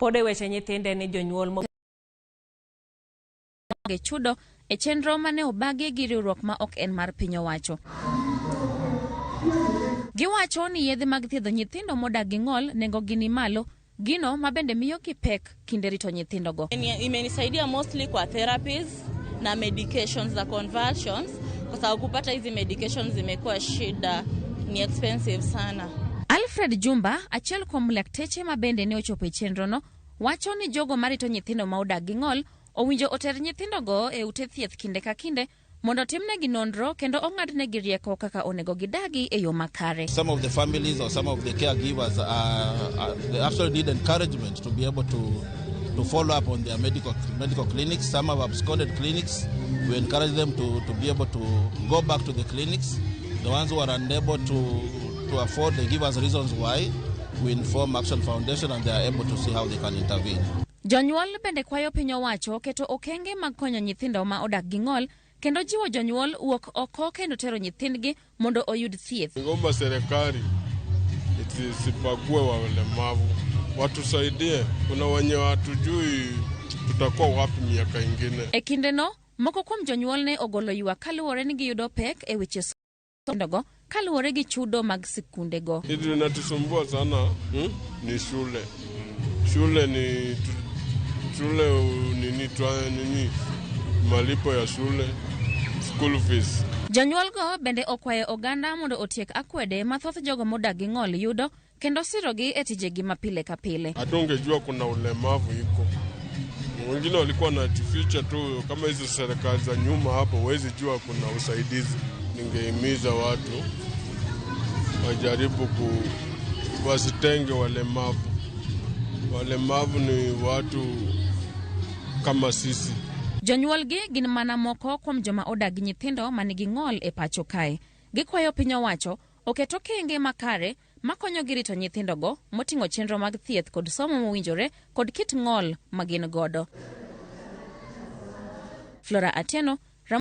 Pod e weche nyithinde ni jonyuol mo e chudo e chenro mane obagi gi riwruok ma ok en mar piny owacho. Giwacho ni yedhe mag thiedho nyithindo modak gi ng'ol nengogi ni malo, gino ma bende miyogi pek kinde rito nyithindogo. Imenisaidia mostly kwa therapies na medications za convulsions, kwa sababu kupata hizi medications zimekuwa shida, ni expensive sana. Alfred Jumba, achiel kuom lakteche ma bende ne ochopo e chenrono, wacho ni jogo marito nyithindo ma odak gi ng'ol owinjo oter nyithindogo e ute thieth kinde ka kinde mondo otimnegi nonro kendo ong'adnegi rieko kaka onego gidagi e yo makare. Some of the families or some of the caregivers they actually need encouragement to be able to follow up on their medical clinics. Some have absconded clinics. We encourage them to be able to go back to the clinics. The ones who are unable to afford, they give us reasons why. We inform Action Foundation and they are able to see how they can intervene. Jonyuol bende kwayo piny owacho keto okenge mag konyo nyithindo ma odak gi ng'ol kendo jiwo jonyuol wuok oko kendo tero nyithindgi mondo oyud thieth. Ningeomba serikali isibague walemavu, watusaidie. Kuna wenye hatujui tutakuwa wapi miaka ingine. E kindeno, moko kuom jonyuol ne ogolo ywak kaluwore ni giyudo pek e weche somo kaluwore gi chudo mag sikundego. Kitu inatusumbua sana Ni shule. Shule ni shule nini twa nini malipo ya shule, school fees. Jonyuolgo bende okwayo oganda mondo otiek akwede ma thoth jogo modak gi ng'ol yudo kendo sirogi e tijegi ma pile ka pile. Hata ungejua kuna ulemavu iko. Wengine walikuwa wanajificha tu kama hizo serikali za nyuma hapo, huwezi jua kuna usaidizi. Ningehimiza watu wajaribu wasitenge walemavu. Walemavu ni watu kama sisi. Jonyuolgi gin mana moko kuom joma odak gi nyithindo ma nigi ng'ol e pacho kae. Gikwayo piny owacho oket okenge makare makonyogi rito nyithindogo moting'o chenro mag thieth kod somo mowinjore kod kit ng'ol ma gin godo. Flora Atieno,